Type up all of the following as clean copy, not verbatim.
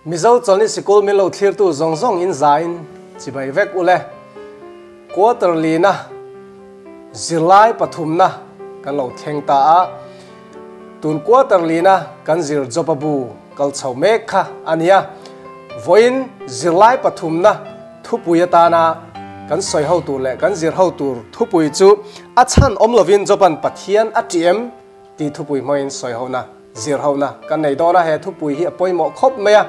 Mizo Chawlhni Sikul min lo thlirtu zawng zawng in zain chibai vek ule. Quarter lina zirlai pathumna kan lo thleng ta a. Tun quarter lina kan zir Joba bu kal chho mek kha a nia. Vawiin zirlai pathumna thupui atana kan sawi ho tur leh kan zir ho tur thupui chu a chhan awm lovin Joba'n Pathian a ṭih em? Tih thupui hmangin sawi hona, zir hona kan nei dawn a, he thupui hi a pawimawh khawp mai a,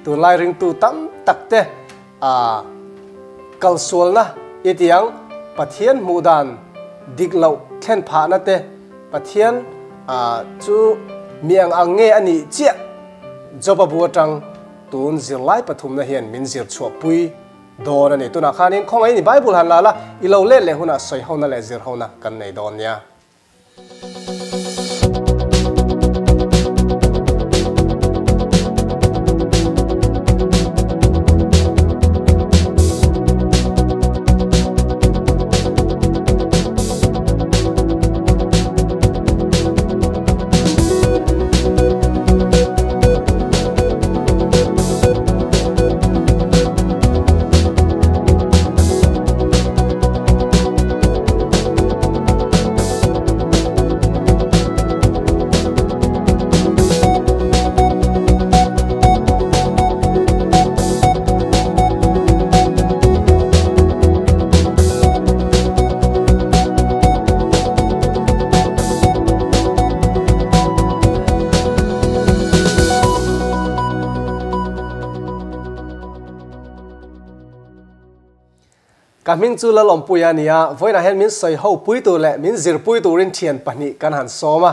tunlai ringtu tam tak te a kalsualna i ti ang, Pathian hmuh dan dik loh thlen phahna te, Pathian a chu mi ang ang nge a nih chiah Job a bu atang tun zirlai pathumna hian min zir chhuahpui dawn a ni. Tunah khanin khawngaih i Bible han la la, i lo let leh hunah sawi hona leh zir hona kan nei dawn nia. Ka hming chu Lalawmpuia a ni a, vawiinah hian min sawi ho pui tur leh min zirpui turin thian pahnih kan han sawm a.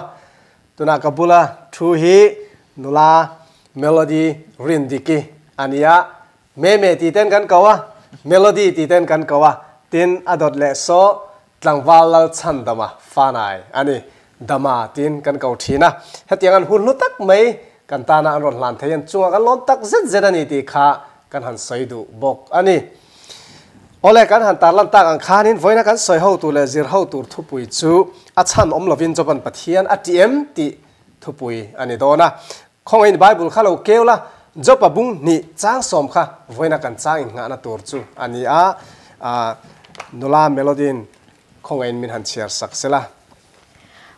Tunah ka bula thu hi nula Melody Rindiki a ni a, Meme tih ten kan ko a, Melody tih ten kan ko a, tin a dawt leh saw Tlangval Lalchhandama Fanai a ni, Dama tiin kan ko thin a. Hetiang an hun hlu tak mai kan tana an rawn hlan thei an chungah kan lawm tak zet zet a ni tih kha kan han sawi duh bawk a ni. Awle, kan han tarlan tak ang khanin vawiina kan sawi ho tur leh zir ho tur thupui chu a chhan awm lovin Joban Pathian a ti em tih thupui a ni dawn a. Khawngaihin Bible kha lo keu la, Job-a bung hnih chang sawm kha vawiina kan chang innghahna tur chu a ni a, nula Melody-in khawngaihin min han chhiar sak sela.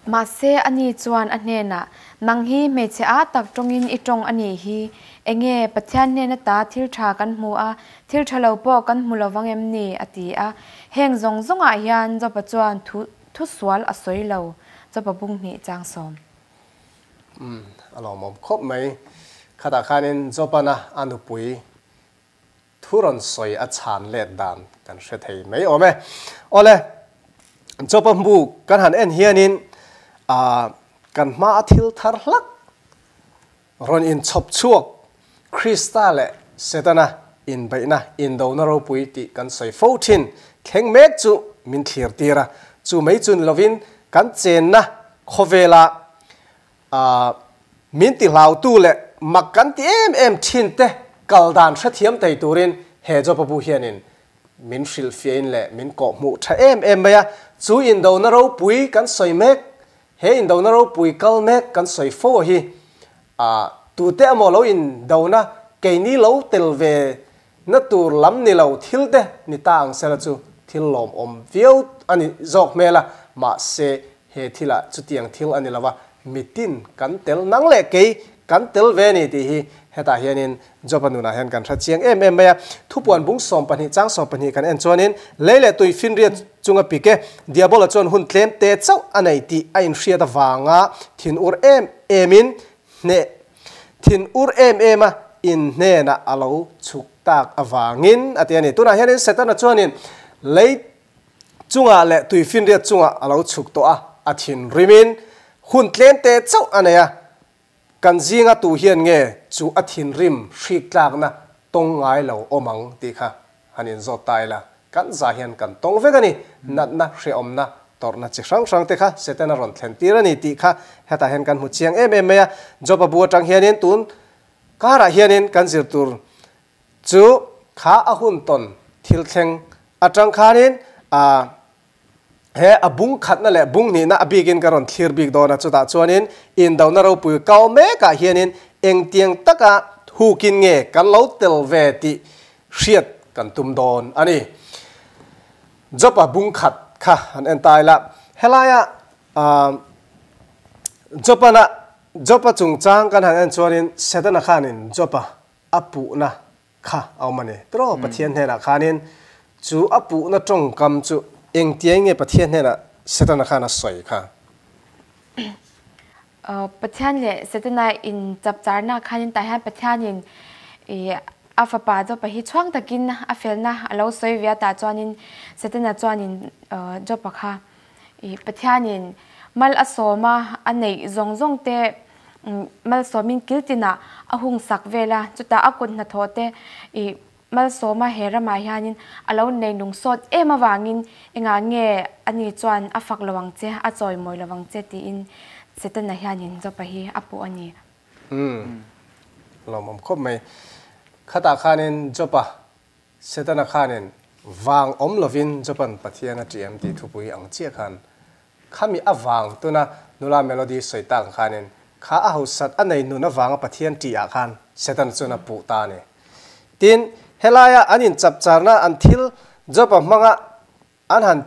Mahse, ani chuan a hnenah, Nang hi hmeichhe a tak tawngin i tawng a nih hi. Enge, Pathian hnen ata thil tha kan hmu a, thil tha lo pawh kan hmu lo vang em ni? a ti a. Heng zawng zawngah hian Jopa chuan thu thusual a sawi lo. Jopa bung hnih chang sawm. Umm, a lawmawm khawp mai. Khatah khanin Jopana a nupui Thu rawn sawi a chhan let dan kan hre thei mai awm e. Awle, Job-a hmu kan han en hianin kan hma a thil thar hlak rawn inchhawp chhuak Krista leh Setana inbeihna indona ropui tih kan sawi fo thin thleng mek chu min thlir tir a. Chu mai chu ni lovin kan chenna khawvela Min ti hlautu leh mak kan ti em em thin te kal dan hrethiam thei turin he Jopa bu hianin min hrilhfiahin leh min kawhhmuh tha em em mai a. Chu indona ropui kan sawi mek, he indona ropui kal mek kan sawi fo hi tute emaw lo indona keini lo tel ve na tur lam ni lo thil te ni ta ang sela chu thil lawmawm viau a ni zawk hmel a, mahse he thilah chutiang thil a ni lo a, mitin kan tel nang leh kei kan tel ve a ni tih hi hetah hianin Joba nunah hian kan hre chiang em em mai a. Thupuan bung 12 chang 12 kan en chuanin lei leh tui finriat chunga pik e, Diabola chuan hun tlem te chauh a nei tih a inhriat avanga thinur em emin hneh Thin ur em em a in hnenah a lo chhuk tak avangin a ti a ni. Tunah hianin Setana chuanin lei chungah leh tuifinriat chungah a lo chhuk tawh a, a thinrimin hun tlem te chauh a nei a. Kan zinga tu hian nge chu a thinrim hrik tlakna tawng ngai lo awm ang tih kha han inzawt ta ila, kan za hian kan tawng vek a ni. Natna, hrehawmna, tawrhna chi hrang hrang te kha Satan a rawn thlen tir a ni tih kha hetah hian kan hmu chiang em em mai a. Job-a bu atang hianin tun karah hianin kan zir tur chu kha a hun tawn thil thleng atang khanin a he a bung khatna leh bung hnihna a bikin ka rawn thlir bik dawn a, chutah chuanin indona ropui kau mekah hianin engtiang taka thukin nge kan lo tel ve tih hriat kan tum dawn a ni. Job-a bung khat kha han en ta ila, helaia Job-ana Job-a chungchang kan han en chuanin Setana khanin Job-a a puhna kha a awm a ni. Tiraw Pathian hnenah khanin chu a puhna tawngkam chu engtiang nge Pathian hnenah Setana khan a sawi kha? Pathian leh Setana inchapcharna khanin tah hian Pathianin a fapa Job-a hi chhuang takin a felna a lo sawi ve a tah chuanin Setana chuanin Job-a kha Pathianin mal a sawm a, a neih zawng zawng te malsawmin kil tinah a hungsak vel a, chutah a kut hnathawh te Malsawma he ramah hianin a lo nei nung sawt em avangin engah nge ani chuan a fak lo ang che, a chawimawi lo ang che tiin Setana hianin Jopa hi a puh a ni. Umm. Lawmawm khawp mai. Khatah khanin Jopa, Setana khanin vang awm lovin Jopa'n Pathian a ṭih em tih thupui ang chiah khan Khami avang tuna nula Melody sawi tak ang khanin kha a hausat a nei nun avanga Pathian ṭih ah khan Satan chuan a puh ta a ni. Tin, helaia an inchapcharna an thil Job-a hmanga an han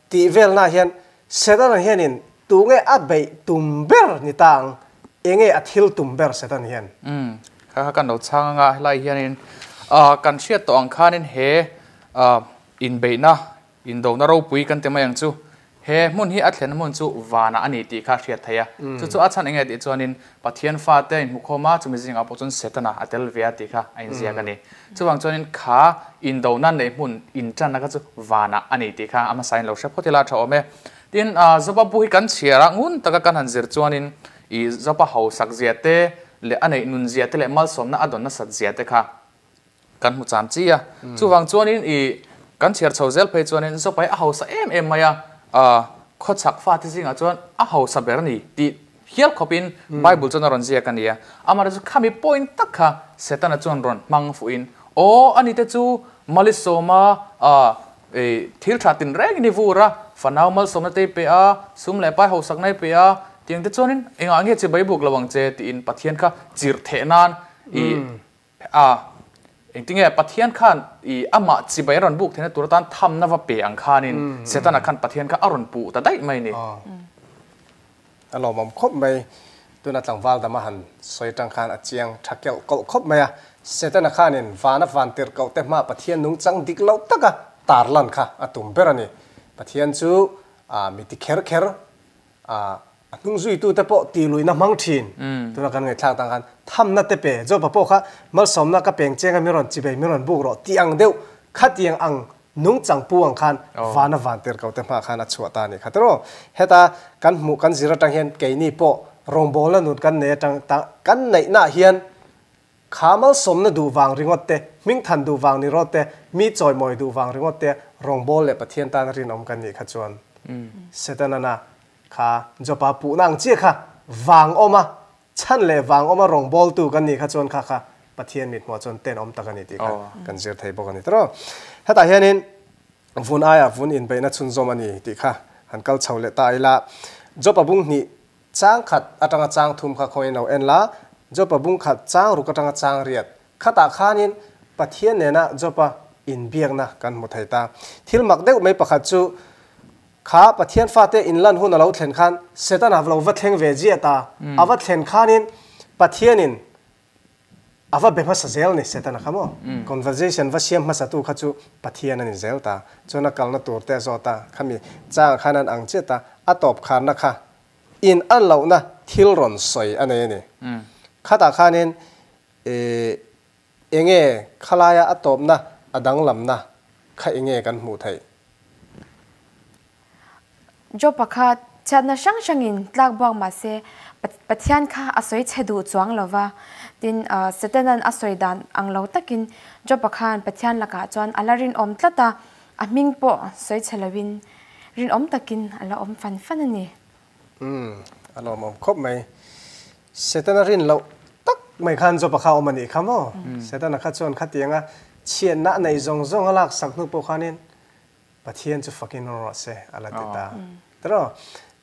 tih velna hian Satan-a hianin tunge a beih tum ber ni ta ang, enge a thil tum ber Satan hian? Umm, kha kha kan lo chhang anga helai hianin kan hriat tawh ang khanin he inbeihna Indona ropui kan ti mai ang chu. He hmun hi a thlen hmun chu vanah a ni tih kha a hriat theih a. Chu chu a chhan eng nge tih chuanin Pathian fate a inhmukhawm a, chumi zingah pawh chuan Setana a tel ve a tih kha a inziak a ni. Chuvang chuanin kha indona neih hmun inṭanna kha chu vanah a ni tih kha a hmasain lo hre phawt ila a ṭha awm e. Tin, Joba bu hi kan chhiar a, ngun taka kan han zir chuanin i Joba hausak zia te leh a neih nun zia te leh malsawmna a dawn nasat zia te kha Kan hmu cham chi a. Chuvang chuanin i kan chhiar chho zel phei chuanin Zopai a hausa em em mai a, khawchhak fate zingah chuan a hausa ber a ni tih hial khawpin Bible chuan a rawn ziak a ni a. Amaherawhchu khami point tak kha Setana chuan rawn hmang fuhin, Aw, ani te chu Malisawma thil tha tinrengin i vur a, fanau malsawmna te i pe a, sum leh pai hausakna i pe a, tiang te chuanin engah nge chibai buk lo ang che tiin Pathian kha chirh theh nan i A, engtinge Pathian khan i amah chibai a rawn buk theihna tur atan thamna va pe ang khanin Setana khan Pathian kha a rawn puh ta daih mai ni. A lawmawm khawp mai. Tuna tlangval dam a han sawi atang khan a chiang tha kelh kawlh khawp mai a. Setana khanin vana van tirh koh te hma Pathian nungchang dik loh taka tarlan kha a tum ber a ni. Pathian chu mi ti kher kher A hnung zuitute pawh tihluihna hmang thin. Tuna kan ngaihthlak tang khan thamna te pe, Joba pawh kha malsawmna ka peng cheng a mi rawn chibei mi rawn buk rawh tih ang deuh khatiang ang nungchang pu ang khan vana van tir ko te hma khan a chhuah ta a nih kha tiraw. Heta kan hmuh kan zir atang hian keini pawh rawngbawlna nun kan nei atang kan neihna hian Kha malsawmna duh vang ringawt te, hmingthan duh vang ni rawt te, mi chawimawi duh vang ringawt te, rawngbâwl leh Pathian tana rinawm kan nih kha chuan Setana kha Jopa puhna ang chiah kha vang awma chhan leh vang awma rawngbâwltu kan nih kha chuan kha kha Pathian mithmuah chuan tenawm tak a ni tih kha kan zir thei bawk a ni tawh. Hetah hianin vun aia vun inbeihna chhunzawm a ni tih kha han kal chho leh ta ila, Jopa bung hnih Chang khat atanga chang thum kha khawiin lo en la, Jopa bung khat chang ruk atanga chang riat khatah khanin Pathian nena Jopa inbiakna kan hmu thei ta. Thil mak deuh mai pakhat chu kha Pathian fate inlan hun a lo thlen khan Setana lo va thleng ve ziah ta. A va thlen khanin Pathianin A va be hmasa zel ni Setana kha maw? Conversation va siam hmasa tu kha chu Pathian a ni zel ta. Chuan a kalna tur te a zawt a, khami chang khan an ang chiat a, a tawp kharna kha in an lohna thil rawn sawi a nei a ni. Khatah khanin enge khalaia a tawpna a danglamna kha enge kan hmuh theih? Job-a kha chhiatna hrang hrangin tlak buak mah se, Pathian kha a sawi chhe duh chuang lo va. Tin, Setanan a sawi dan ang lo takin Job-a khan Pathian lakah chuan a la rinawm tlat a, a hming pawh sawi chhe loin rinawm takin a la awm fan fan a ni. Umm, a lawmawm khawp mai. Setana rin loh tak mai khan Job-a kha awm a nih kha maw? Setana kha chuan khatianga chhiatna a neih zawng zawng a laksak hnu pawh khanin Pathian chu fakin rawh se a la ti ta. Tiraw?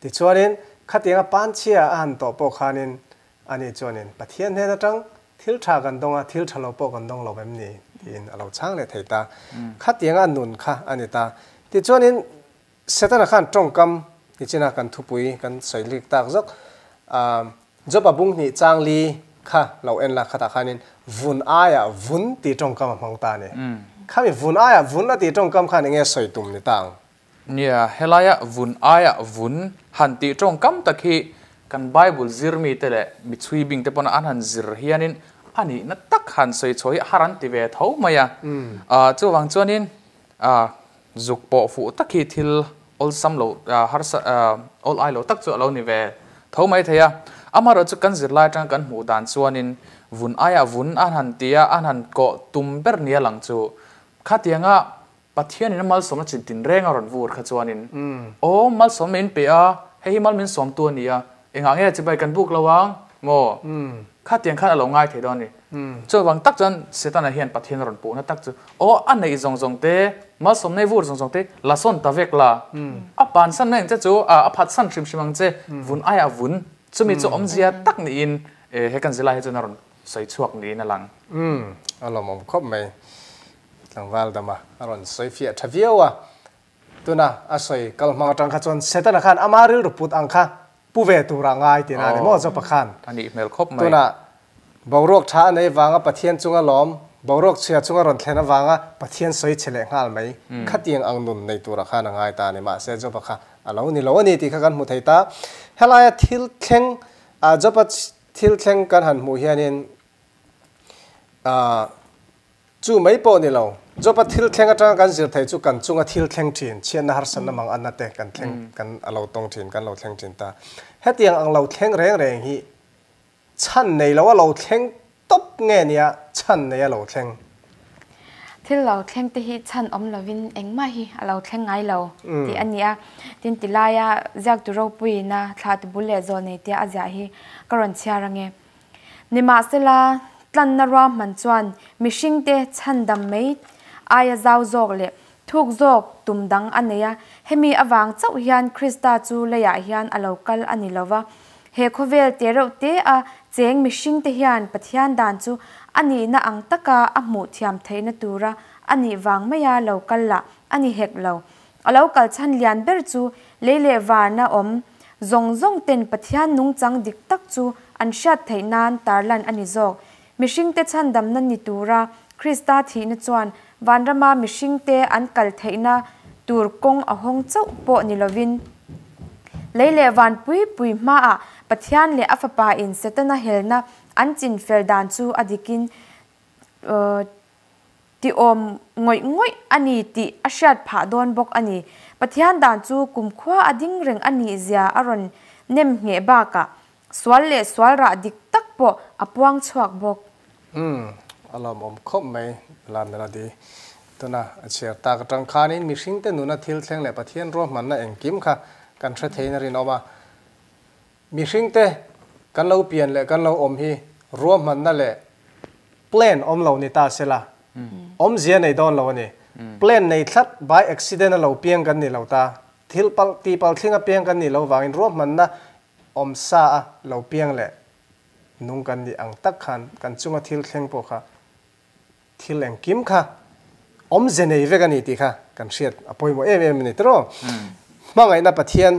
Tichuanin khatianga panchhia a han tawh pawh khanin ani chuanin Pathian hnen atang Thil tha kan dawng a, thil tha lo pawh kan dawng lo em ni? tiin a lo chhang leh thei ta. Khatianga a nun kha a ni ta. Tichuanin Setana khan tawngkam nichina kan thupui kan sawi lik tak zawk Job-a bung hnih chang li kha lo en la khatah khanin vun aiah vun tih tawngkam a hmang ta a ni. Khami vun aiah vun a tih tawngkam khan enge sawi tum ni ta ang? Nia, helaia vun aiah vun han tih tawngkam tak hi kan Bible zir mite leh mi chhui bing te pawn an han zir hianin a nihna tak han sawi chhuah hi har an ti ve tho mai a. Chuvang chuanin Zuk pawh fuh tak hi thil awlsam lo, harsa, awl ai lo tak chu a lo ni ve tho mai thei a. Amaherawh chu kan zirlai atanga kan hmuh dan chuanin vun aiah vun an han ti a, an han kawh tum ber nia lang chu khatianga Pathianin a malsawmna chin tinreng a rawn vur kha chuanin aw malsawmna min pe a, hei hi mal min sawmtu a ni a, engah nge chibai kan buk lo ang maw? Khatiang khan a lo ngai thei dawn a ni. Chuvang tak chuan Setana hian Pathian a rawn puhna tak chu, Aw, a neih zawng zawng te, malsawm nei vur zawng zawng te, la sawn ta vek la. A pansan mai ang che chu, a phatsan hrim hrim ang che, vun aiah vun. Chumi chu awmzia tak niin he kan zilai hi chuan a rawn sawi chhuak niin a lang. A lawmawm khawp mai. Tlangval dama a rawn sawi fiah tha viau a. Tuna a sawi kal hmang atang kha chuan Setana khan ama rilru put ang kha pu ve tura ngai tihna a ni maw Jopa khan? A nih hmel khawp mai. Tuna boruak tha a nei vanga Pathian chunga lawm, boruak chhia chunga rawn thlen avanga Pathian sawi chhe leh nghal mai khatiang ang nun nei tura khan a ngai ta a ni. Mahse Jopa kha a lo ni lo a ni tih kha kan hmu thei ta. Helaia thil thleng, Jopa thil thleng kan han hmuh hianin Chu mai pawh ni lo, Job-a thil thleng atanga kan zir thei chu kan chunga thil thleng thin, chhiatna harsatna mang anna te kan thleng, kan a lo tawng thin, kan lo thleng thin ta. Hetiang ang lo thleng reng reng hi chhan nei lo a lo thleng tawp nge nia chhan nei a lo thleng? Thil lo thleng te hi chhan awm lovin engmah hi a lo thleng ngai lo tih a ni a. Tin ti laia ziaktu ropuiina thlahtu bul leh zawl nei tia a ziah hi ka rawn chhiar ange. Nimahsela, tlanna ruahman chuan mihringte chhandam mai aia zau zawk leh thuk zawk tum dang a nei a, hemi avang chauh hian Krista chu leiah hian a lo kal a ni lo va. He khawvel te reuh te a cheng mihringte hian Pathian dan chu a nihna ang taka a hmuh thiam theihna tura a nih vang maia lo kal lah a ni hek lo. A lo kal chhan lian ber chu lei leh varna awm zawng zawng ten Pathian nungchang dik tak chu an hriat theih nan tarlan a ni zawk. Mihringte chhandamna ni tura Krista thihna chuan vanrama mihringte an kal theihna tur kawng a hawng chauh pawh ni lovin, lei leh van pui pui hmaah Pathian leh a Fapa in Setana helna an chinfel dan chu a dikin Tiawm ngawih ngawih a ni tih a hriat phah dawn bawk a ni. Pathian dan chu kumkhua a ding reng a nih zia a rawn nem ngheh bakah sual leh sual rah dik tak pawh a puang chhuak bawk. Umm, a lawmawm khawp mai la Melody. Tuna a chhiar tak atang khanin mihringte nuna thil thleng leh Pathian ruahmanna engkim kha kan hre theiin a rinawm a. Mihringte kan lo pian leh kan lo awm hi ruahmanna leh plan awm lo ni ta se la, awmzia nei dawn lo a ni. Plan nei tlat by accident a lo piang kan ni lo ta, thil palh tih palh thling a piang kan nih lo vangin ruahmanna awm sa a lo piang leh nung kan nih ang tak khan kan chunga thil thleng pawh kha thil engkim kha awmze nei vek a ni tih kha kan hriat a pawimawh em em a ni tiraw. Hmangaihna Pathian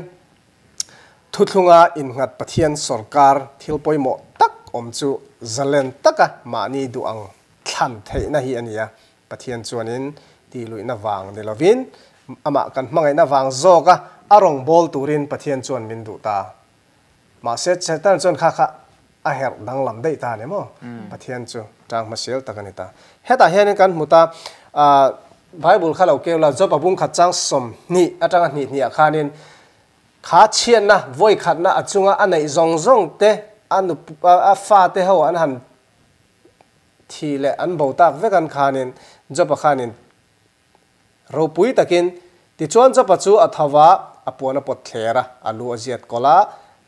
thuthlunga innghat Pathian sawrkar thil pawimawh tak awm chu zalen taka mahni duh ang thlan theihna hi a ni a. Pathian chuanin tihluihna vang ni lovin amah kan hmangaihna vang zawka a rawngbâwl turin Pathian chuan min duh ta. Mahse, Satan chuan kha kha a herh danglam daih ta a ni maw? Pathian chu tang hmasial tak a ni ta. Hetah hianin kan hmu ta, Bible kha lo keu la, Job a bung khat chang 20 atanga hnih hnih ah khanin kha chhiatna, vawi khatna a chunga a neih zawng zawng te, a nu, a fate ho an han thi leh an bo tak vek an khanin Job a khanin Ropui takin, tichuan Jopa chu a tho va, a puan a pawt thler a, a lu a ziat kawlh a,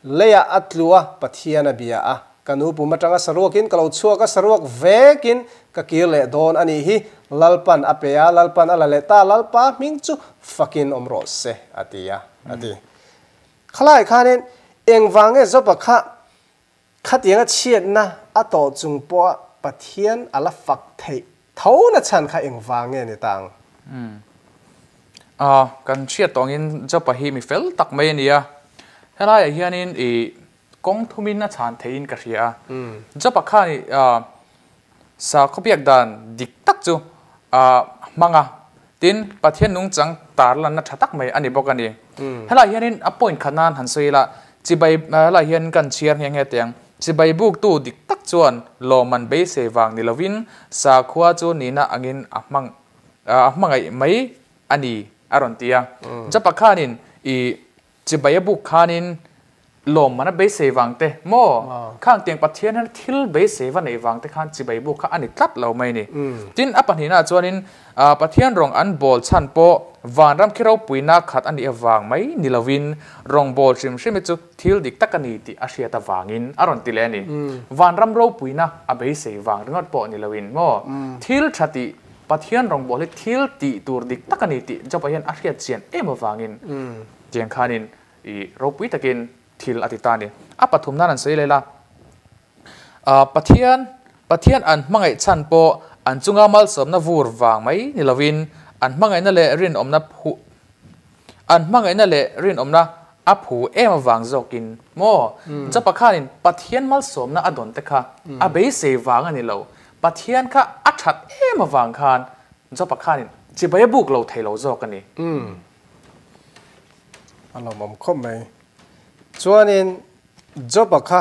leiah a tlu a, Pathian a bia a, Ka nu pum atanga saruakin ka lo chhuak a, saruak vekin ka kir leh dawn a nih hi, Lalpan a pe a, Lalpan a la leh ta, Lalpa hming chu fakin awm rawh se, a ti a, a ti. Khalai khanin engvang nge Jopa kha khatianga chhiatna a tawh chung pawha Pathian a la fak theih tho na chhan kha engvang nge ni ta ang? A, kan hriat tawh angin Job-a hi mi fel tak mai a ni a. Helaiah hianin ih kawng thumin a chhan theihin ka hria a. Job-a khan ih Sakhaw biak dan dik tak chu a hmang a, tin, Pathian nungchang tarlanna tha tak mai a ni bawk a ni. Helaiah hianin a point khat nan han sawi ila, chibai helaiah hian kan chhiar nghe nghe teh ang, chibai buktu dik tak chuan lawmman beisei vang ni lovin sakhua chu nihna angin a hmang a hmangaih mai a ni a rawn ti a. Japa khanin i Chibai a buk khanin lawmman a beisei vang te maw? Khang tiang Pathian hian thil beisei va neih vang te khan chibai buk kha a ni tlat lo mai a ni. Tin, a pahnihnaah chuanin Pathian rawng an bawl chhan pawh vanram khi ropuina khat a nih avang mai ni lovin rawng bawl hrim hrim hi chu thil dik tak a ni tih a hriat avangin a rawn ti leh a ni. Vanram ropuina a beisei vang ringawt pawh ni loin maw? Thil tha tih Pathian rawng bawl hi thil tih tur dik tak a ni tih Job-a hian a hriat chian em avangin tiang khanin i ropui takin thil a ti ta a ni. A pathum nan an sawi leh la, Pathian Pathian an hmangaih chhan pawh an chunga malsawmna vur vang mai ni lovin an hmangaihna leh rinawmna phu an hmangaihna leh rinawmna a phu em avang zawkin maw? Job-a khanin Pathian malsawmna a dawn te kha a beisei vang a ni lo. Pathian kha a that em avang khan Job-a khanin chibai a buk lo thei lo zawk a ni. Umm. A lawmawm khawp mai. Chuanin Job-a kha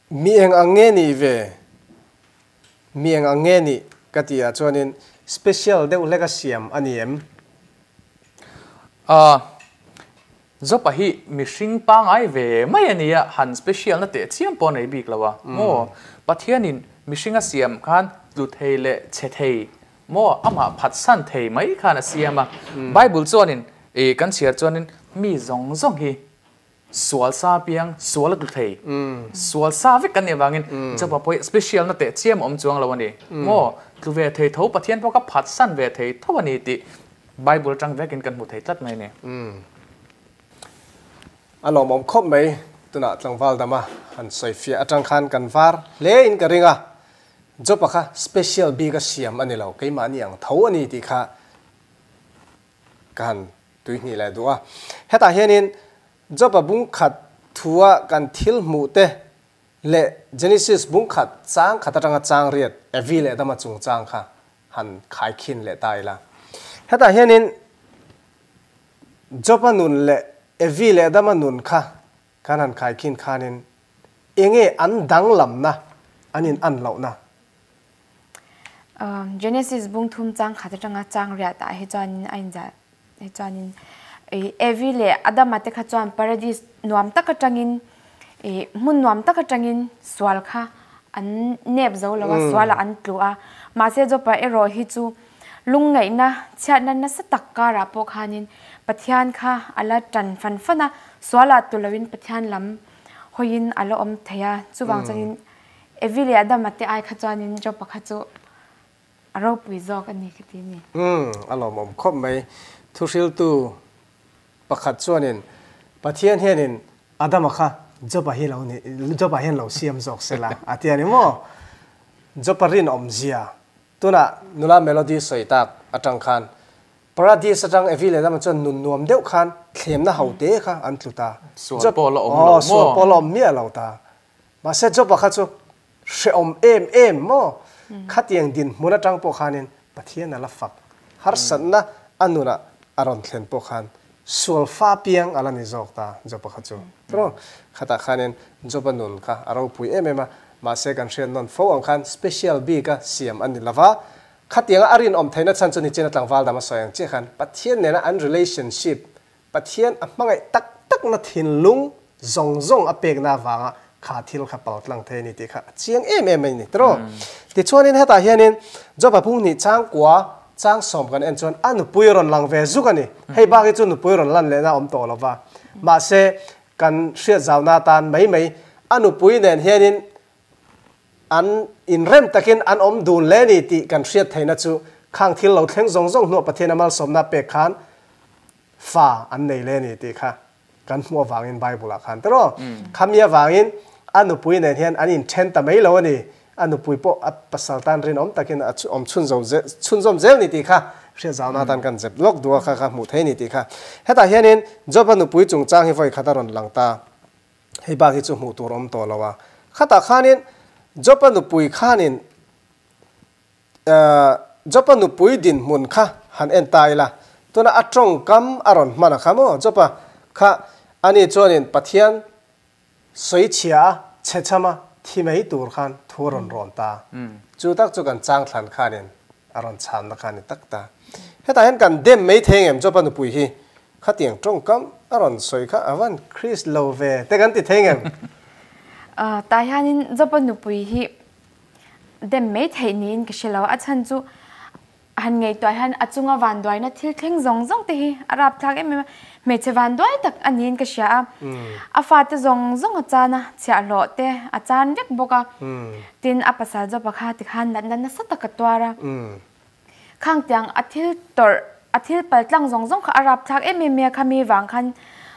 mi eng ang nge nih ve? Mi eng ang nge nih ka tih ah chuanin special deuh hlek a siam a ni em? Ahh. Job-a hi mihring pangai ve mai a nia, han special na teh chiam pawh a nei bik lo a. Maw? Pathianin mihring a siam khan tlu thei leh chhe thei, maw, amah phatsan thei mai khan a siam a. Bible chuanin, ih, kan chhiar chuanin mi zawng zawng hi sual sa piang, sual a tlu thei, sual sa vek kan nih avangin Job-a pawh hi special na teh chiam a awm chuang lo a ni. Maw? Tlu ve thei tho, Pathian pawh kha phatsan ve thei tho a ni tih Bible atang vekin kan hmu thei tlat mai a ni. A lawmawm khawp mai, tunah tlangval dama han sawifiah atang khan kan var hle in ka ring a, Job-a kha special bik a siam a ni lo, keimahni ang tho a ni tih kha ka han tuihnih leh duh a. Hetah hianin Job-a bungkhat thua kan thil hmuh te leh Genesis bungkhat chang khat atanga chang riat Evi leh Adama chungchang kha han khaikhin leh ta ila. Hetah hianin Job-a nun leh Evi leh Adama nun kha kan han khaikhin khanin enge an danglamna, an in an lohna? Genesis bung thum chang khat atanga chang riat ah hi chuanin a inzah hi chuanin Evi leh Adama te kha chuan paradis nuam tak atangin hmun nuam tak atangin sual kha an nep zo lo a, sual ah an tlu a. Mahse Jopa erawh hi chu lungngaihna chhiatna nasa tak karah pawh khanin Pathian kha a la tan fan fan a, sual ah tlu loin Pathian lam hawiin a la awm thei a. Chuvang chuanin Evi leh Adama te ai kha chuanin Jopa kha chu A ropui zawk a ni ka ti ni. Umm, a lawmawm khawp mai. Thuhriltu pakhat chuanin Pathian hianin Adama kha Job-a hi lo ni, Job-a hian lo siam zawk se la a ti a ni maw? Job-a rinawmzia tunah nula Melody sawi tak atang khan Paradis atang Evi leh Adama chuan nun nuam deuh khan thlemna ho te kha an tlu ta. Sual pawh la awm lo maw? Sual pawh la awm miah lo ta. Mahse Job-a kha chu Hrehawm em em maw? Khatiang dinhmun atang pawh khanin Pathian a la fak. Harsatna a nunah a rawn thlen pawh khan sual fa piang a la ni zawk ta Job-a kha chu. Tiraw? Khatah khanin Job-a nun kha a ropui em em a, mahse kan hriat nawn fo ang khan special bik a siam a ni lova, khatianga a rinawm theihna chhan chu nichina tlangval dam a sawi ang chiah khan Pathian nena an relationship Pathian a hmangaih tak takna thinlung zawng zawng a pekna avanga kha thil kha pal tlang thei a ni tih kha a chiang em em a ni tiraw? Tichuanin hetah hianin Job-a phung hnih changkua changsawm kan en chuan a nupui rawn lang ve zuk a ni. Hei bak hi chu nupui rawn lan lehna a awm tawh lo va. Mahse, kan hriat zauna atan mai mai a nupui nen hianin an inrem takin an awm dun hle ni tih kan hriat theihna chu khang thil lo thleng zawng zawng hnuah Pathian a malsawmna pek khan fa an nei le ni tih kha kan hmuh avangin Bible ah khan tiraw? Khami avangin A nupui nen hian an inthen ta mai lo a ni. A nupui pawh a pasal tan rinawm takin a awm chhunzawm zel ni tih kha hriatzauna atan kan zep lawk duh a, kha kha hmuh thei ni tih kha. Hetah hianin Job-a nupui chungchang hi vawi khat a rawn lang ta. Hei bak hi chu hmuh tur awm tawh lo a. Khatah khanin Job-a nupui khanin Job-a nupui dinhmun kha han en ta ila, tuna a tawngkam a rawn hman a kha maw? Job-a kha ani chuanin Pathian sawi chhia a chhe chham a thi mai tur khan thu a rawn rawn ta. Chu tak chu kan chang thlan khanin a rawn chhanna kha a ni tak ta. Hetah hian kan dem mai thei ngem Job-a nupui hi khatiang tawngkam a rawn sawi kha a van Christ lo ve te kan ti thei ngem? Tah hianin Job-a nupui hi dem mai theih niin ka hre lo a, a chhan chu han ngaihtuah hian a chunga vanduaina thil thleng zawng zawng te hi a rapthlak em em a, hmeichhe vanduai tak a niin ka hria a, a fate zawng zawng a chan a, chhiahhlawh te a chan vek bawk a, tin a pasal zawpa kha tikhan natna nasa tak a tuar a, khang tiang a thil tawrh a thil paltlang zawng zawng kha a rapthlak em em mai a, khami vang khan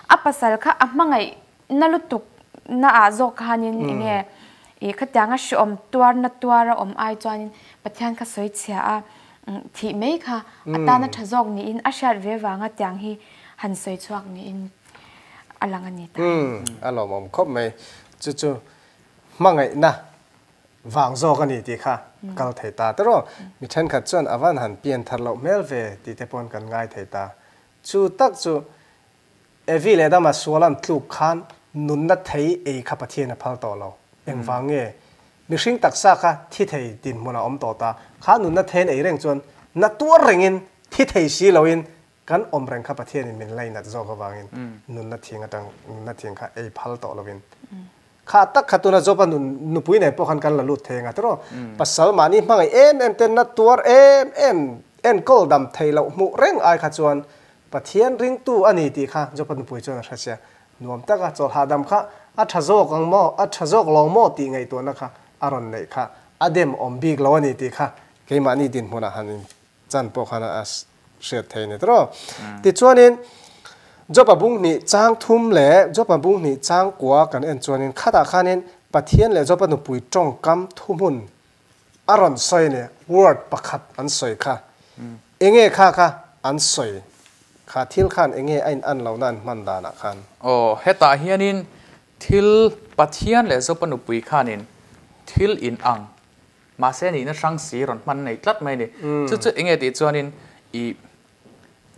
a pasal kha a hmangaih na lutuk na ah zawk khanin enge ih khatianga hreawm tuar na tuar a awm ai chuanin Pathian kha sawi chhia a thih mai kha a tana tha zawk niin a hriat ve vanga tiang hi han sawi chhuak niin a lang a ni ta. A lawmawm khawp mai. Chu chu hmangaihna vang zawk a ni tih kha kal thei ta te rawh. Mi thenkhat chuan a van han pian thar loh hmel ve tih te pawn kan ngai thei ta. Chu tak chu Evi leh Adama sual an tluk khan nunna thei ei kha Pathian a phal tawh lo. Engvang nge? Mihring taksa kha thi thei dinhmun a awm tawh ta. Kha nunna then ei reng chuan na tuar rengin thi thei si loin kan awm reng kha Pathianin min lainat zawk avangin nunna thing atang nunna thing kha ei phal tawh loin kha tak kha tuna Job-a nun nupui nen pawh khan kan la lut thei anga tiraw? Pasal mahni hmangaih em em ten na tuar em em enkawl dam thei loh hmuh reng ai kha chuan Pathian ringtu a ni tih kha Jopa nupui chuan a hre sia. Nuam taka chawlh hahdam kha a tha zawk ang maw, a tha zawk lo maw tih ngaihtuahna kha a rawn neih kha a dem awm bik lo a ni tih kha keimahni dinhmunah han inchan pawh khan a hriat thei a ni tawh. Tichuanin Jopa bung hnih chang thum leh Jopa bung hnih chang kua kan en chuanin khatah khanin Pathian leh Jopa nupui tawngkam thuhmun a rawn sawi a ni, word pakhat an sawi kha. Enge kha kha an sawi kha thil khan enge a in an lohna an hman danah khan? Aw, hetah hianin thil Pathian leh Zopa nupui khanin thil in ang, mahse nihna hrang si rawn hman nei tlat mai a ni. Chu chu enge tih chuanin i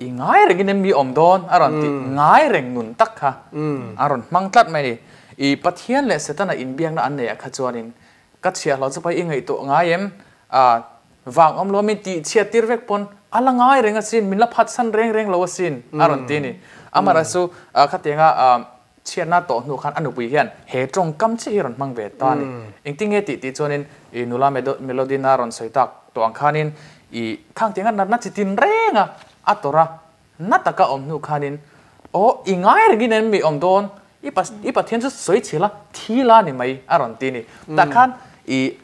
i ngai rengin em mi awm dawn a rawn tih ngai reng nun tak kha a rawn hmang tlat mai a ni. I Pathian leh Setana inbiakna an neih ah kha chuanin Ka chhiahhlawh chu pai i ngaihtuah ngai em? A, vang awm lo min tih chhiat tir vek pawn a la ngai reng asin, min la phatsan reng reng lo asin a rawn ti a ni. Amara chu khatianga chhiatna tawh hnu khan a nupui hian he tawngkam chiah hi a rawn hmang ve ta a ni. Engtin nge tih tih chuanin i nula Melodina rawn sawi tak tawh ang khanin i khangtianga natna chi tin reng a a tawrh a, Na taka awm hnu khanin, Aw, i ngai rengin em mi awm dawn? I pa, i Pathian chu sawi chhi la, thi la ni mai, a rawn ti a ni. Tah khan i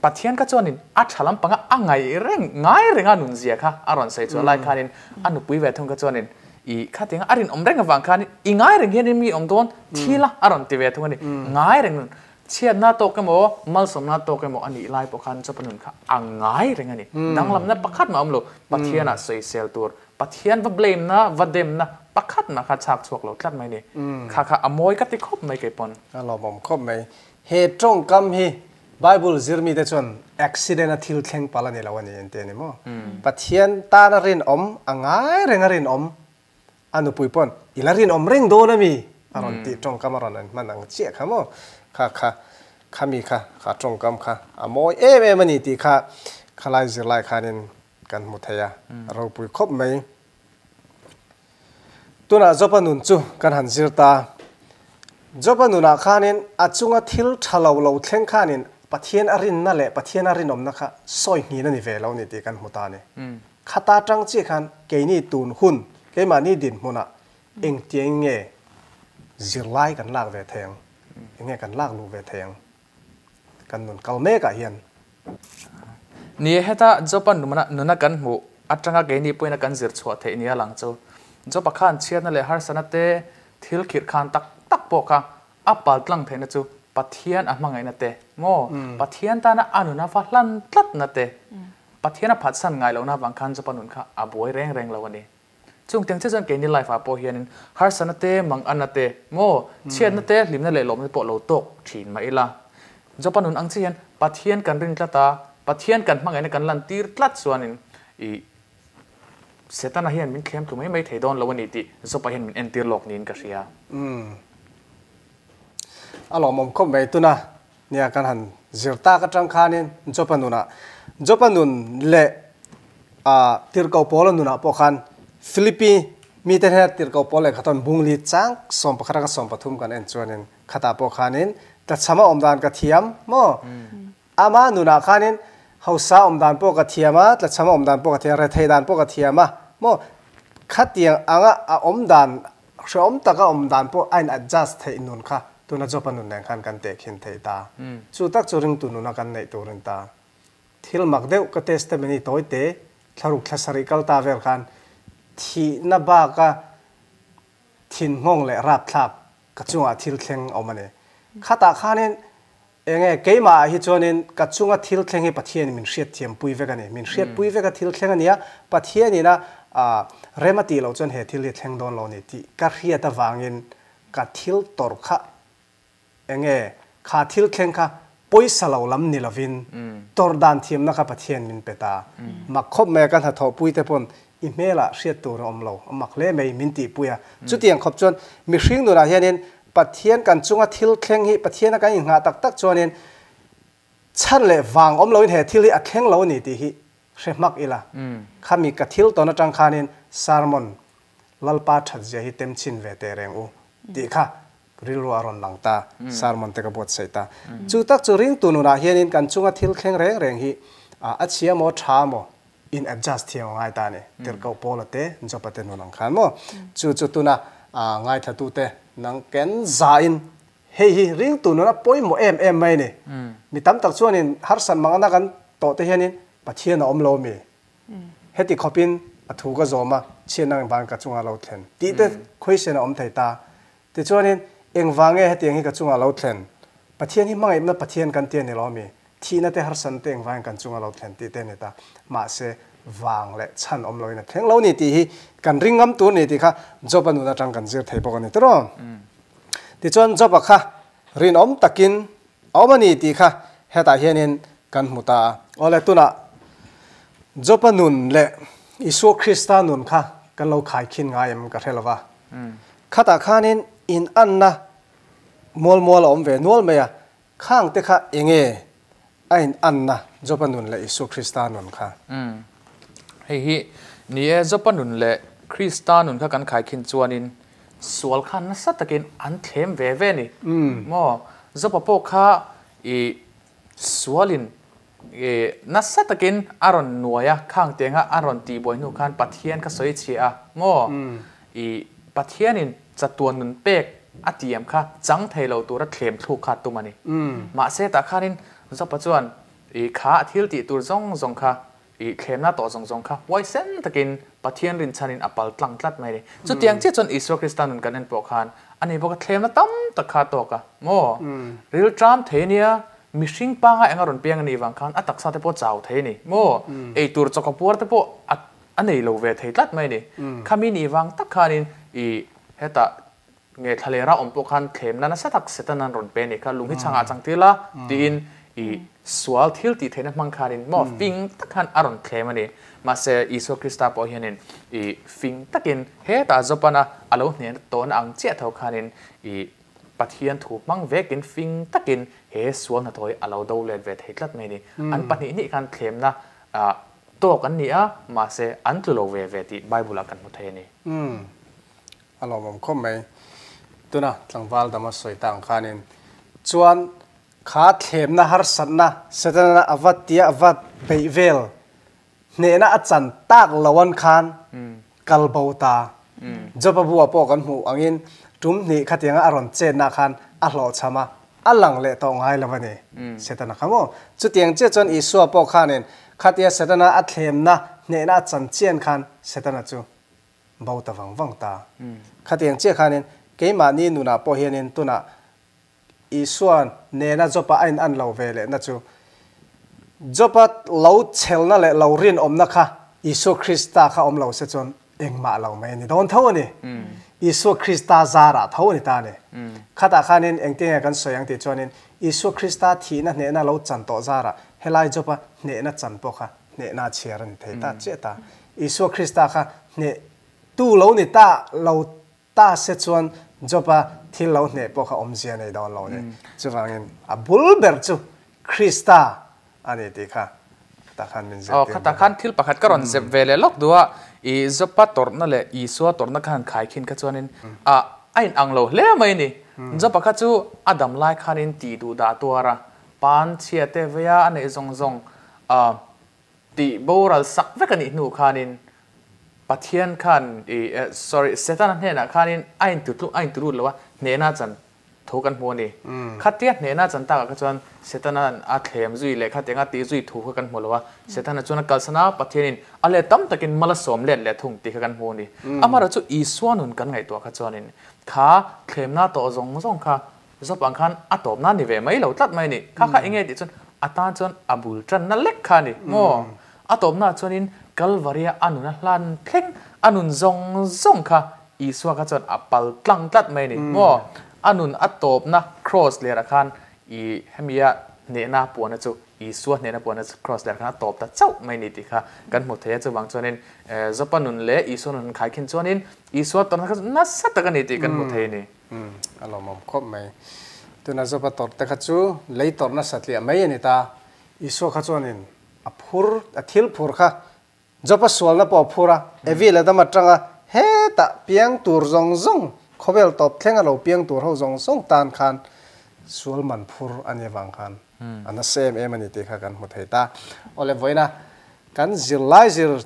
Pathian kha chuanin a tha lampanga a ngaih reng, ngai renga nunzia kha a rawn sawi chhuah lai khanin a nupui ve thung kha chuanin i khatinga a rinawm reng avang khanin i ngai reng hian em mi awm dawn, thi la, a rawn ti ve thung a ni. Ngai reng nun, chhiatna tawk emaw, malsawmna tawk emaw a nih lai pawh khan Job-a nun kha a ngai reng a ni. Danglamna pakhat mah a awm lo, Pathianah sawisel tur, Pathian va blame na, va dem na pakhat mah kha chhak chhuak lo tlat mai a ni. Kha kha a mawi ka ti khawp mai kei pawn. A lawmawm khawp mai. He tawngkam hi Bible zirmite chuan accident a thil thleng palh a ni lo a ni engti a ni maw? Pathian tana rinawm, a ngai reng a rinawm A nupui pawn, I la rinawm reng dawn a mi? a rawn tih tawngkam a rawn an hman ang chiah kha maw? Kha kha, kha mi kha, kha tawngkam kha a mawi em em a ni tih kha khalai zirlai khanin kan hmu thei a, a ropui khawp mai. Tunah Job-a nun chu kan han zir ta. Job-a nunah khanin a chunga thil tha lo lo thleng khanin Pathian a rinna leh Pathian a rinawmna kha sawi nghin a ni ve lo ni tih kan hmu ta a ni. Khata tang chiah khan keini tun hun, keimahni dinhmunah engtiang nge zirlai kan lak ve thei ang, enge kan lak luh ve thei ang kan nun kal mekah hian. Ni e, heta Job-a nuna kan hmuh atanga keini pawhin a kan zir chhuah theih nia lang chu. Job-a khan chhiatna leh harsatna te thil khirh khan tak tak pawh kha a pal tlang theihna chu. Pathian a hmangaihna te maw, Pathian tana a nun a va hlan tlatna te, Pathian a phatsan ngai lohna avang khan Jopa nun kha a buai reng reng lo a ni. Chung tiang chiah chuan keini life ah pawh hianin harsatna te, manganna te, maw, chhiatna te, hlimna leh lawmna te pawh lo tawk thin mah ila. Jopa nun ang chiah hian Pathian kan rin tlat a, Pathian kan hmangaihna kan lantir tlat chuanin ih Setana hian min thlem tlu mai mai thei dawn lo a ni tih Jopa hian min entir lawk niin ka hria. Umm. A lawmawm khawp mai tuna nia kan han zir tak atang khanin Jopa nunah Jopa nun leh ah Tirhkoh Paula nunah pawh khan Philippi mite hnena Tirhkoh Paul lehkha tawn bungli chang 11 atanga 13 kan en chuanin khatah pawh khanin tlachhama awm dan ka thiam maw ama nunah khanin hausa awm dan pawh ka thiam a tlachhama awm dan pawh ka thiam a rethei dan pawh ka thiam a maw khatiang anga a awm dan Hreawm taka awm dan pawh a in adjust theih nun kha tuna job a nun nen khan kan tehkhin thei ta. Chu tak chu ringtu nuna kan neih tur in ta. Thil mak deuh ka testimony tawi te thlaruk thla sarih kal ta vel khan thihna baka thinhngawng leh rapthlak ka chungah thil thleng a awm a ni. Khatah khanin Enge, keimah ah hi chuanin ka chunga thil thleng hi Pathianin min hriatthiam pui vek a ni. Min hriatpui vek a thil thleng a nia, Pathianin a rem a tih loh chuan he thil hi a thleng dawn lo a ni tih ka hriat avangin ka thil tawrh kha enge, kha thil thleng kha pawisa lo lam ni lovin tawrh dan thiamna kha Pathian min pe ta. Mak khawp mai a ka hnathawhpui te pawn i hmelah hriat tur a awm lo, a mak hle mai min tihpui a. Chutiang khawp chuan mihring nunah hianin Pathian kan chunga thil thleng hi Pathiana kan inngah tak tak chuanin chhan leh vang awm loin he thil hi a thleng lo a ni tih hi hre hmak ila. Khami ka thil tawn atang khanin sermon Lalpa that zia hi tem chhin ve teh reng u tih kha rilru a rawn lang ta, sermon te ka buatsaih ta. Chu tak chu ringtu nunah hianin kan chunga thil thleng reng reng hi a chhia maw tha maw in adjust thiam a ngai ta a ni. Tirhkoh Paula te, Jopa te nun ang khan maw? Chu chu tuna ngaithlatute nang ken zain hei hi ringtu nuna pawimawh em em mai a ni. Mi tam tak chuanin harsat mangana kan tawh te hianin Pathian a awm lo mi? Heti khawpin a thu ka zawm a, chhiatna engvang ka chunga lo thlen? Tih te question a awm thei ta. Tichuanin engvang nge hetiang hi ka chunga lo thlen? Pathian hi hmangaihna Pathian kan ti a ni lo mi? Thihna te harsatna te engvangin kan chunga lo thlen tih te a ni ta. Mahse, vang leh chhan awm loin a thleng lo ni tih hi kan ring ngam tur ni tih kha Job-a nun atang kan zir thei bawk a ni tiraw? Tichuan Job-a kha rinawm takin a awm a ni tih kha hetah hianin kan hmu ta a. Awle, tunah Job-a nun leh Isua Krista nun kha kan lo khaikhin ngai em ka hre lo va. Khatah khanin inanna mual mual a awm ve nual mai a, Khang te kha enge a in anna Jopa nun leh Isua Krista nun kha? Umm. Hei hi ni e, Jopa nun leh Krista nun kha kan khaikhin chuanin sual khan nasa takin an thlem ve ve ni. Maw? Jopa pawh kha i sualin i nasa takin a rawn nuai a, khang tianga a rawn tihbuai hnu khan Pathian kha sawi chhia a, maw? I Pathianin chatuan nun pek a tiam kha chang thei lo tura thlem thluk kha a tum a ni. Mahse tah khanin Jopa chuan i kha a thil tih tur zawng zawng kha, i thlemna tawh zawng zawng kha huaisen takin Pathian rinchhanin a pal tlang tlat mai a ni. Chutiang chiah chuan Isua Krista nun kan en pawh khan ani bawk a thlemna tam tak kha a tawk a maw? Rilṭam thei a nia, mihring panga eng a rawn piang a nih vang khan a taksa te pawh chau thei a ni maw? Eitur chawka puar te pawh a A nei lo ve thei tlat mai a ni. Khami ni vang tak khanin i hetah nge thlalera awm pawh khan thlemna nasa tak Satan an rawn pe a nih kha, lung hi chhangah chang tir la tiin i sual thil tih theihna hmang khanin maw fing tak khan a rawn thlem a ni. Mahse Isua Krista pawh hianin i fing takin hetah Jopana a lo hnen tawhna ang chiah tho khanin i Pathian thu hmang vekin fing takin he sual hnathawh hi a lo do let ve thei tlat mai a ni. An pahnih hnih khan thlemna Tawk an ni a, mahse an tlu lo ve ve tih Bible-ah kan hmu thei a ni. Umm, a lawmawm khawp mai. Tuna tlangval dama sawi ta ang khanin chuan kha thlemna harsatna Setana a va tia a va beih vel hnehna a chan tak lo an khan kal bo ta. Job-a buah pawh kan hmuh angin tum hnih khatianga a rawn chetna khan a hlawhchham a, a lang leh tawh ngai lo a ni. Setana kha maw? Chutiang chiah chuan Isua pawh khanin khatia Setana a thlemna hnehna a chan chian khan Setana chu bo ta vang vang ta. Khatiang chiah khanin keimahni nunah pawh hianin tunah i. Isua nena Jopa a in an lo ve lehna chu Jopa lo chhelna leh lo rinawmna kha Isua Krista kha awm lo se chuan engmah lo mai a ni dawn tho a ni. Isua Krista zarah tho a ni ta a ni. Khatah khanin engtinge kan sawi ang tih chuanin Isua Krista thihna hnehna lo chan tawh zarah helai Jopa hnehna chan pawh kha hnehna a chhiar a ni thei ta chiah ta. Isua Krista kha hneh tu lo ni ta lo ta se chuan Job-a thil lo hneh pawh kha awmzia nei dawn lo ni. Chuvangin a bul ber chu Krista a ni tih kha khatah khan min zirtir. Aw, khatah khan thil pakhat ka rawn zep ve leh lawk duh a, i Job-a tawrhna leh Isua tawrhna kha han khaikhin kha chuanin a a inang lo hle mai a ni. Job-a kha chu a dam lai khanin tih duh dah tuar a, pan chhia te veia a neih zawng zawng a tih boral sak vek a nih hnu khanin Pathian khan i sorry Setana hnenah khanin a intutluk a intulut lo a, hnehna chan tho kan hmu a ni. Khatia hnehna chan takah kha chuan Setana'n a thlem zui leh khatianga tih zui thu kha kan hmu lo a, Setana chuan a kalsan a, Pathianin a let tam takin mal a sawm let leh thung tih kha kan hmu a ni. Amaherawhchu chu Isua nun kan ngaihtuah kha chuanin kha thlemna tawh zawng zawng kha Zawp ang khan a tawpna ni ve mai lo tlat mai a ni. Kha kha enge tih chuan a tan chuan a bul tanna lek kha a ni maw? A tawpnaah chuanin Kalvaria a nun a hlan thleng, a nun zawng zawng kha Isua kha chuan a pal tlang tlat mai a ni maw? A nun a tawpna Kraws lerah khan i hemia hnehna puana chu Isua hnehna puana chu Kraws lerah khan a tawp ta chauh mai a ni tih kha kan hmu thei a. Chuvang chuanin Zawpa nun leh Isua nun han khaikhin chuanin Isua tawrhna kha chu nasa tak a ni tih kan hmu thei a ni. Umm, a lawmawm khawp mai. Tuna Joba tawrh te kha chu lei tawrh nasa tliah mai a ni ta. Isua kha chuanin a phur, a thil phur kha Joba sualna pawh a phur a, Evi leh Adama atanga hetah piang tur zawng zawng, khawvel tawp thleng a lo piang tur ho zawng zawng tan khan sual man phur a nih avang khan a nasa em em a ni tih kha kan hmu thei ta. Awle vawiina kan zirlai zir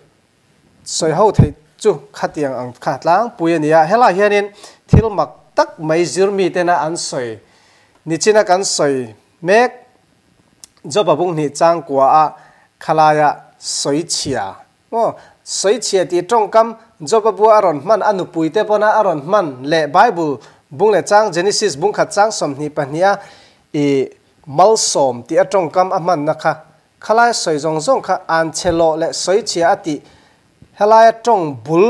Sawi ho theih chu khatiang ang kha tlangpui a ni a, helaiah hianin thil mak tak mai zir mitena an sawi nichina kan sawi mek Job-a bunghnih changkua a khalaia sawi chhia maw sawi chhia tih tawngkam Job-a bua a rawn hman a nupuite pawna a rawn hman leh Bible bung leh chang Genesis bungkhat chang 22 a i malsawm tih a tawngkam a hmanna kha Khalai sawi zawng zawng kha an chhe lawh leh sawi chhia a tih helaia tawng bul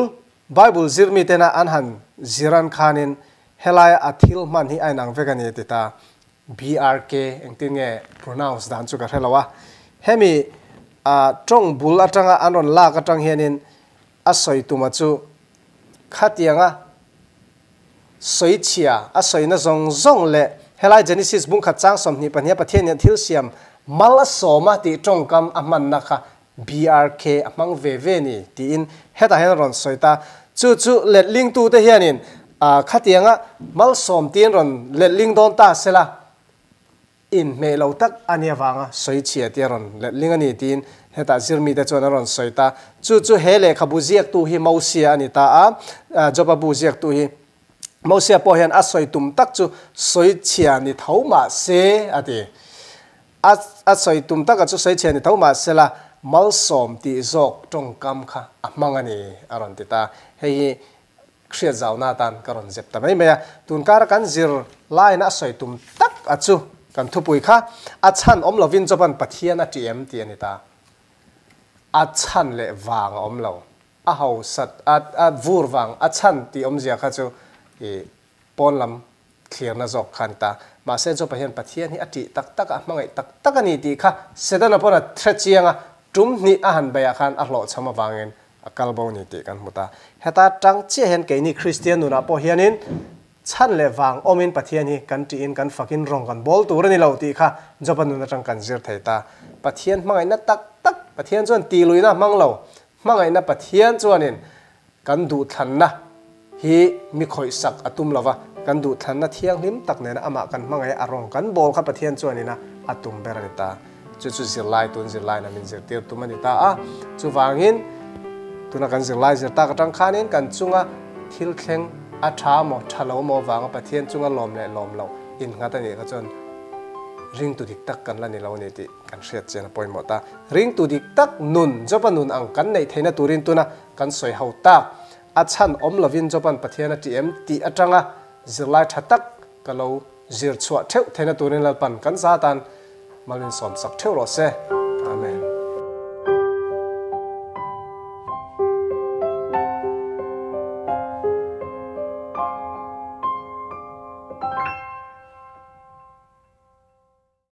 Bible zir mitena an han ziran khanin helaia a thil hman hi a inang vek a ni a ti ta. BRK engtin nge pronounce dan chu ka hre lo a. Hemi tawng bul atanga an rawn lak atang hianin a sawi tuma chu khatianga sawi chhia, a sawina zawng zawng leh helai Genesis bungkhat chang 22 Pathian hian thil siam mal a sawm a tih tawngkam a hmanna kha BRK a hmang ve ve ni tiin hetah hian a rawn sawi ta. Chu chu letlingtute hianin khatianga malsawm tiin rawn letling dawn ta sela, Inhmeh lo tak a nia vanga sawi chhia tih a rawn letling a ni tiin hetah zirmite chuan a rawn sawi ta. Chu chu he lehkhabu ziaktu hi Mosia a ni ta a, Joba bu ziaktu hi. Mosia pawh hian a sawi tum tak chu sawi chhia ni tho mah se a ti. A a sawi tum taka chu sawi chhia ni tho mah se la malsawm tih zawk tawngkam kha a hmang a ni a rawn ti ta. Hei hi Hriat zauna atan ka rawn zep ta mai mai a, tunkara kan zir laina a sawi tum tak a chu kan thupui kha a chhan awm lovin Job-a'n Pathian a ṭih em tih a ni ta. A chhan leh vang a awm lo. A hausat a a vur vang a chhan tih awmzia kha chu i pawn lam thlirna zawk kha a ni ta. Mahse Job-a hian Pathian hi a ṭih tak tak a, a hmangaih tak tak a ni tih kha Setana pawn a hre chiang a, ṭum hnih a han beihah khan a hlawhchham avangin a kal bo ni tih kan hmu ta. Heta tang chiah hian keini Kristian nunah pawh hianin chhan leh vang awmin Pathian hi kan ṭihin kan fakin rawng kan bawl tur a ni lo tih kha Job-a nun atang kan zir thei ta. Pathian hmangaihna tak tak, Pathian chuan tihluihna a hmang lo, hmangaihna Pathian chuanin kan duhthlanna hi mi khawihsak a tum lo va, kan duhthlanna thianghlim tak nena amah kan hmangaih a rawng kan bawl kha Pathian chuanin a a tum ber a ni ta. Chu chu zirlai tun zirlaina min zirtir tum a ni ta a. Chuvangin tuna kan zirlai zir tak atang khanin kan chunga thil thleng a tha maw tha lo maw vanga Pathian chunga lawm leh lawm loh innghat a nih kha chuan ringtu dik tak kan la ni lo a ni tih kan hriat chian a pawimawh ta. Ringtu dik tak nun, Joba nun ang kan neih theihna turin tuna kan sawi ho tak a chhan awm lovin Joba'n Pathian a tih em tih atanga zirlai tha tak ka lo. Zir chhuah theuh theihna turin Lalpan kan za tan malin sawmsak theuh rawh se. Amen.